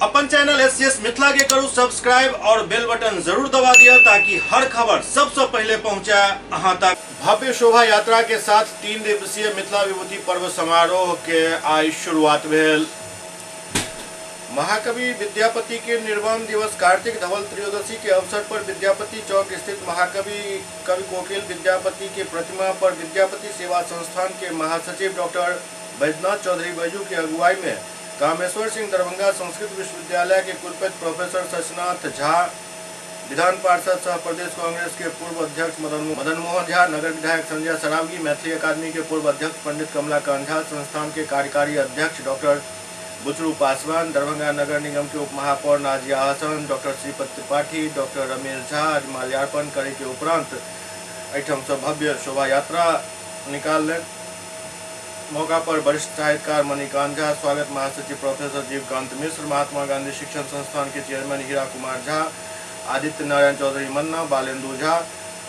अपन channel S Mithila के करू सब्सक्राइब और बेल बटन जरूर दबा दिया ताकि हर खबर सबसे पहले पहुंचे अहां तक। भव्य शोभा यात्रा के साथ 3 दिवसीय मिथिला विभूति पर्व समारोह के आई शुरुआत भेल। महाकवि विद्यापति के निर्वाण दिवस कार्तिक धवल त्रयोदशी के अवसर पर विद्यापति चौक स्थित महाकवि कवि कोकिल विद्यापति के प्रतिमा पर विद्यापति सेवा संस्थान के महासचिव डॉक्टर बैद्यनाथ चौधरी बैजू के अगुवाई में कामेश्वर सिंह दरभंगा संस्कृत विश्वविद्यालय के कुलपति प्रोफेसर शशिनाथ झा, विधान पार्षद सह प्रदेश कांग्रेस के पूर्व अध्यक्ष मदन मोहन झा, नगर विधायक संजय सरावगी, मैथिली अकादमी के पूर्व अध्यक्ष पंडित कमलाकांत झा, संस्थान के कार्यकारी अध्यक्ष डॉक्टर बुचरू पासवान, दरभंगा नगर निगम के उप महापौर नाजिया हसन, डॉक्टर श्रीपति त्रिपाठी, डॉक्टर रमेश झा आज माल्यार्पण करे के उपरांत एहिठाम से भव्य शोभा यात्रा निकाललनि। मौका पर वरिष्ठ साहित्यकार मणिकांत झा, स्वागत महासचिव प्रोफेसर जीवकांत मिश्र, महात्मा गांधी शिक्षण संस्थान के चेयरमैन हीरा कुमार झा, आदित्य नारायण चौधरी मन्ना, बालेंदु झा,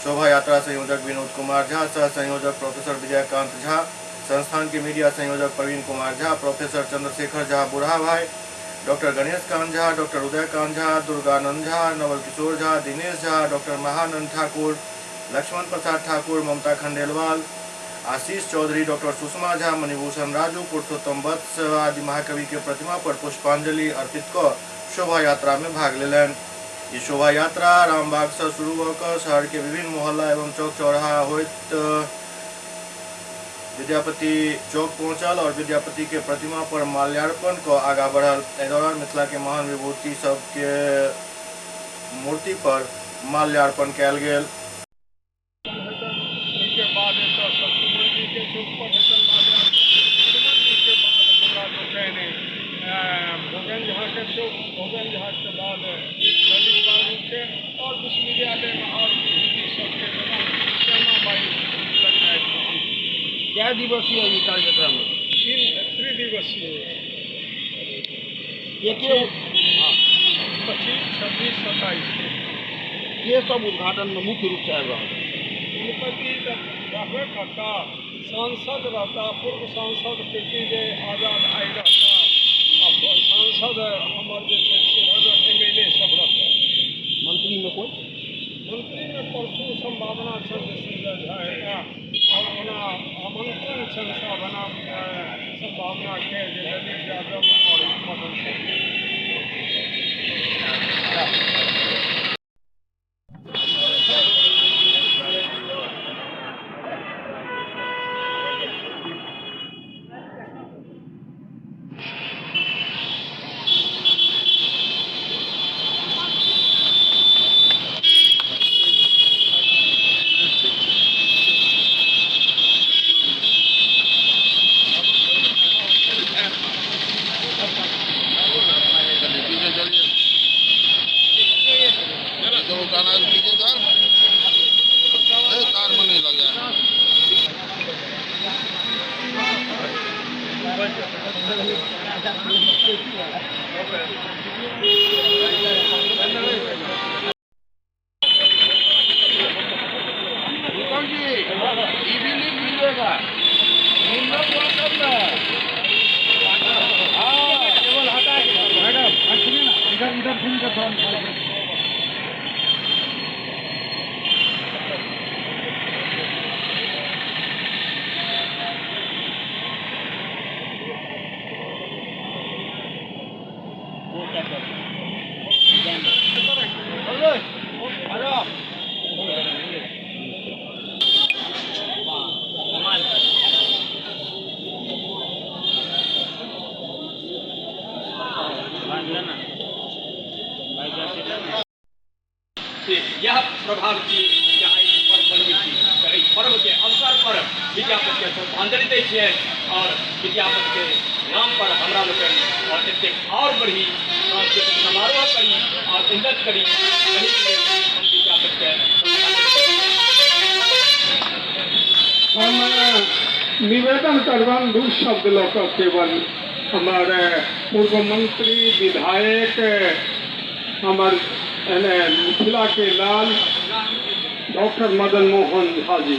शोभा यात्रा संयोजक विनोद कुमार झा, सह संयोजक प्रोफेसर विजयकांत झा, संस्थान के मीडिया संयोजक प्रवीण कुमार झा, प्रोफेसर चंद्रशेखर झा बूढ़ा भाई, doctor Ganesh Kant Jha, doctor Udaykant Jha, Durganand Jha, Naval Kishore Jha, Dinesh Jha, doctor Mahanand Thakur, Lakshman प्रसाद ठाकुर, ममता खंडेलवाल, आशीष चौधरी, डॉक्टर सुषमा झा, मणिभूषण राजू, पुरुषोत्तम वत्स आदि महाकवि के प्रतिमा पर पुष्पांजलि अर्पित क शोभा यात्रा में भाग लेलनि। ई शोभा यात्रा रामबाग से शुरू भ क शहर के विभिन्न मोहल्ला एवं चौक चौराहा होइत विद्यापति चौक पहुंचल और विद्यापति के प्रतिमा पर माल्यार्पण क आगा बढ़ल। एहि दौरान मिथिला के महान विभूति सबके मूर्ति पर माल्यार्पण कयल गेल। ओहिके बाद एतऽ सुमन जीके चौक पर हेतनि माल्यार्पण। सुमन जीके बाद हमरा लोकनि भोगन झाके चौक, भोगन झाके बाद ललित बाबूके और विश्वविद्यालयमे और विभूति सबके जेना श्यामा बाई लग आबि कऽ अंत। कए दिवसीय ई कार्यक्रम? 3 त्रिदिवसीय। के के? 25, 26, 27। के सब उद्घाटन में मुख्य रूप से आबि रहल छै? कुलपति तऽ रहबे करता, सांसद रहता, पूर्व सांसद कीर्ति आजाद आइ रहता, आ सांसद हमर जे छै से एमएलए सब रहता। मंत्री में कोई? मंत्रीमे परसू सम्भावना छनि जे संजय झा हेता और ओना आमंत्रण छनि साधना सम्भावनाके जे ललित यादव और मदन सिंह। पीछे चलिए, इधर उठाना है, पीछे सर। ए, तार में नहीं लग जाए। उत्तम जी, ये भी लिख लीजिएगा। मैडम, सुनिए ना, इधर इधर सुन कर थोड़ा। से यह प्रभाव छी जे आइ ई पर्व मनबै छी। तऽ एहि पर्वके अवसर पर विद्यापतिके श्रद्धांजलि दै छियनि आओर विद्यापतिके नाम पर हमरा लोकनि आओर एतेक आओर बढ़ी, सांस्कृतिक समारोह करी आओर उन्नत करी, एहिके लेल हम विद्यापतिके हम निवेदन करबनि दू शब्द लऽ कऽ केवल हमर पूर्व मंत्री, विधायक, हमर एने मिथिलाके लाल डॉक्टर मदन मोहन झा जी।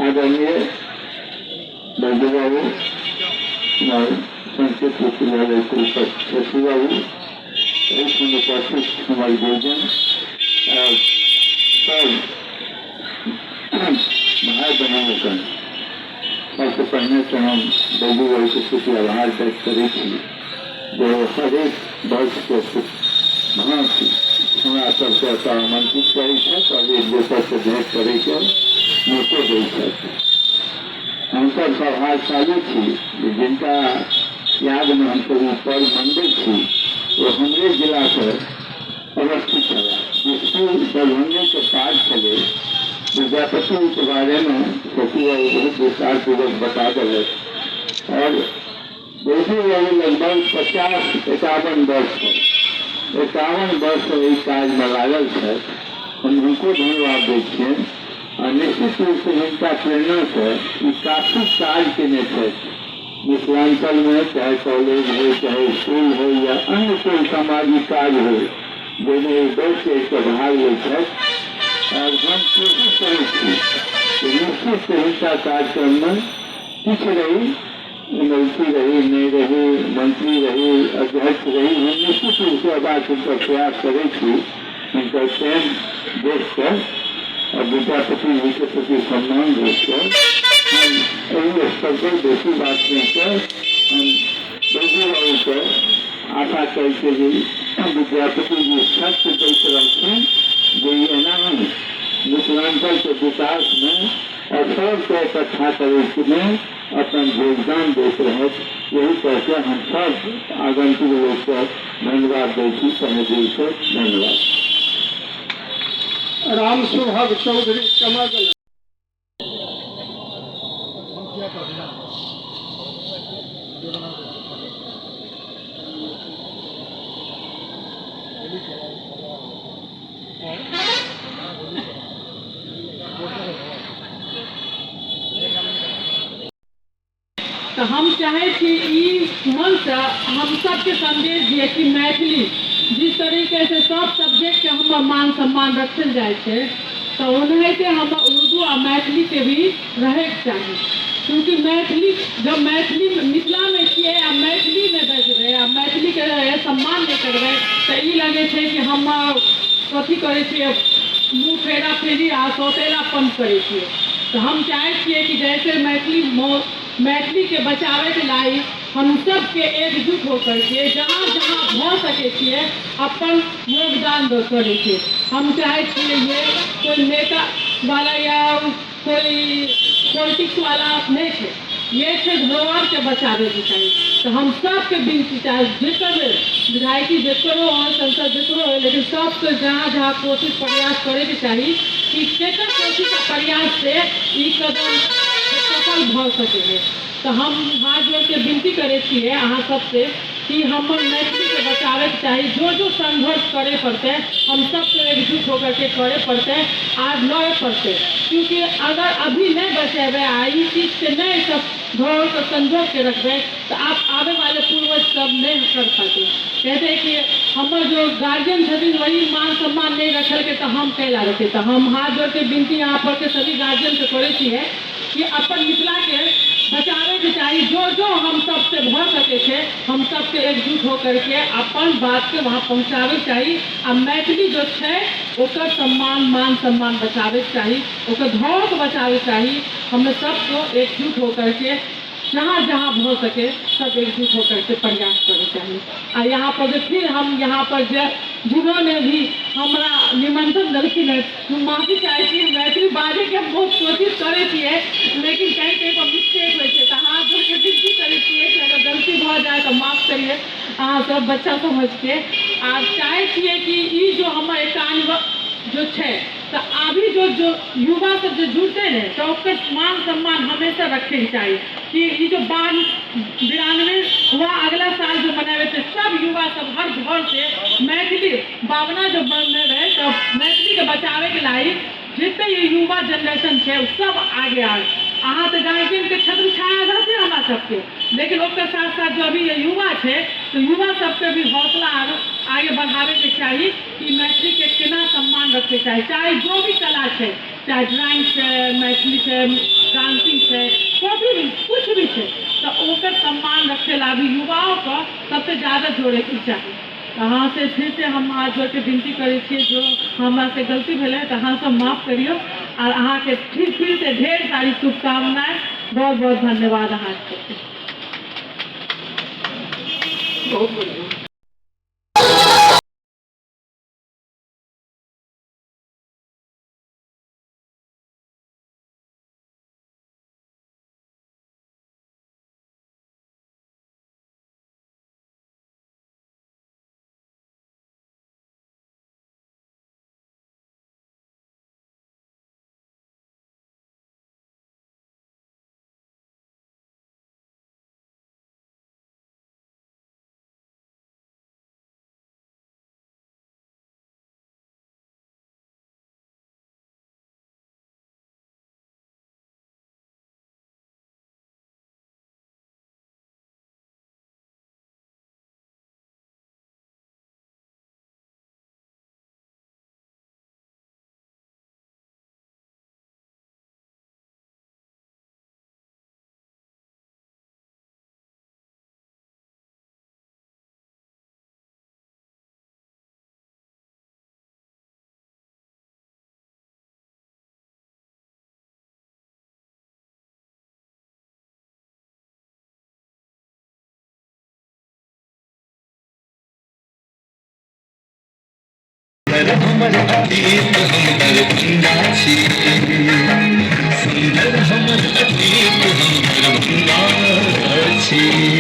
आदरणीय बैजू बाबू, हमर संस्कृत विश्वविद्यालय कुलपति शशि बाबू, एहिठाम उपस्थित हमर गुरुजन आओर सब भाइ बहिन लोकनि, सबसँ पहिने तऽ हम बैजू बाबूके प्रति आभार व्यक्त करै छी जे ओ हरेक वर्षके भाँति हमरा सबके एतऽ आमंत्रित करै छथि आओर एक दोसरसँ भेंट करैके मौको दै छथि। हमसब सौभाग्यशाली छी जे जिनका यादमे हमसब ई पर्व मनबै छी ओ हमरे जिलासँ अवस्थित छलाह। स्कूल दरभंगेके पास छलै। विद्यापतिके बारेमे शशि बाबू बहुत विस्तारपूर्वक बता देलथि आओर बैजू बाबू लगभग 50-51 वर्षसँ 51 वर्षसँ एहि काजमे लागल छथि। हम हुनको धन्यवाद दै छियनि आ निश्चित रूपसँ हिनका प्रेरणासँ ई काफी काज केने छथि। मिथिलाञ्चलमे चाहे कॉलेज होइ, चाहे स्कूल होइ या अन्य कोइ सामाजिक काज होइ, जाहिमे ई बढ़ि चढ़ि कऽ भाग लै छथि आओर हम कोशिश करै छी जे निश्चित हिनका कार्यक्रममे किछु रही, एमएलसी रही, नहि रही, मंत्री रही, अध्यक्ष रही, हम निश्चित रूपसँ अयबाक हिनकर प्रयास करै छी। हिनकर प्रेम देख कऽ आओर विद्यापति जीके प्रति सम्मान देख कऽ हम एहि स्तर पर बेसी बात नहि कऽ हम बैजू बाबूके आशा करै छियै जे विद्यापति जी सत्य दैत रहथिन जे ई एनाही मिथिलाञ्चलके विकासमे आओर सबके इकट्ठा करैमे अपन योगदान दैत रहत। यही कहिके हम सब आगंतुक लोकके धन्यवाद दै छी। तहे दिलसँ धन्यवाद। राम सुभग चौधरी चमगल। तऽ हम चाहै छी ई मनसँ हम सबके सन्देश दिअ कि मैथिली जिस तरीके से सब सब्जेक्टके हमर मान सम्मान रखल जाइ छै, तऽ ओनाहिते हमर उर्दू आ मैथिलीके भी रहैके चाही। चूँकि मैथिली जब मैथिली मिथिलामे छियै आ मैथिली नहि बजबै आ मैथिलीके सम्मान नहि करबै, तऽ ई लगै छै कि हम कथी करै छियै, मुँह फेरा फेरी आ सौतेलापन करै छियै। तऽ हम चाहै छियै कि जैसे मैथिली मैथिलीके बचाबैके लागि हम सबके एकजुट हो करके जहाँ जहाँ भऽ सकै छियै अपन योगदान दऽ करैके। हम चाहै छियै ये कोइ नेता वाला या कोइ पॉलिटिक्स वाला नहि छै, ये छै धरोहरके बचाबैके चाही। तऽ हम सबके विनती चाहे जेकर विधायकी जेकरो होइ, संसद जेकरो होइ, लेकिन सबके जहाँ जहाँ कोशिश प्रयास करैके चाही कि केकर कोशिश आ प्रयास से ई कदम सफल भऽ सकै है। तऽ हम हाथ जोड़के विनती करै छियै अहाँ सबसे कि हमर मैथिलीके बचाबैके चाही। जो जो संघर्ष करे पड़तै हम सबके एकजुट होकर के करे पड़तै आर लड़े पड़तै, क्योंकि अगर अभी नहि बचेबै आ ई चीजके नहि सब धरोहरके संजोगके रखबै तऽ आब आबै वाले पूर्वज सब नहि कर पाते। कहते कि हमर जो गार्जियन छथिन वही मान सम्मान नहि रखलकै तऽ हम कैला रखै। तऽ हम हाथ जोड़के विनती यहाँ पर के सभी गार्जियनके करै छियै कि अपन मिथिलाके बचाबैके चाही। जो जो हम सबसे भऽ सकै छै हम सबके एकजुट हो करके अपन बातके वहाँ पहुँचाबैके चाही आ मैथिली जो छै ओकर सम्मान मान सम्मान बचाबैके चाही, ओकर धरोहरके बचाबैके चाही। हमें सबको एकजुट हो करके जहाँ जहाँ भऽ सके सब एकजुट हो करके प्रयास करे चाही। आ यहाँ पर जे फिर हम यहाँ पर जे जिन्होंने भी हमरा निमंत्रण देलखिन हँ, हम माफी चाहै छी, मैथिली बाजैके हम बहुत कोशिश करै छियै लेकिन कहीं कहीं पर मिस्टेक होइ छै, तऽ हाथ जोड़के विनती करै छियै कि अगर गलती भऽ जाए तऽ माफ करियै अहाँ सब बच्चा समझके। आ चाहै छियै कि ई जो हमर एकटा जो छै तऽ अभी जो जो युवा सब जे जुड़तै ने तऽ ओकर मान सम्मान हमेशा रखैके चाही कि ई जो 92 हुआ अगला साल जो मनाबै छै सब युवा सब हर घर से मैथिली बावना जो मनेबै तऽ मैथिलीके बचाबैके लागि जते युवा जनरेशन छै ओ सब आगे आए। अहाँ तऽ गार्जियनके छत्र छाया रहतै हमरा सबके, लेकिन ओकर साथ साथ जो अभी युवा छै तऽ युवा सबके भी हौसला आरो आगे बढ़ाबैके चाही कि मैथिलीके केना सम्मान रखैके चाही, चाहे जो भी कला छै, चाहे ड्राइंग छै, मैथिली छै, डांसिंग छै, कभी भी कुछ भी छै तऽ ओकर सम्मान रखै ला अभी युवाओके सबसे ज्यादा जोड़ैके चाही। तऽ अहाँ से फिर से हम हाथ जोड़िके विनती करै छियै, जो हमरा से गलती भेलै तऽ अहाँ सब माफ करियौ आर अहाँके फिर से ढेर सारी शुभकामनाएं। बहुत बहुत धन्यवाद अहाँ सबके। बहुत बढ़िआँ। हमर अतीत हम दरभंगा छी, सुन्दर हमर अतीत हम दरभंगा छी।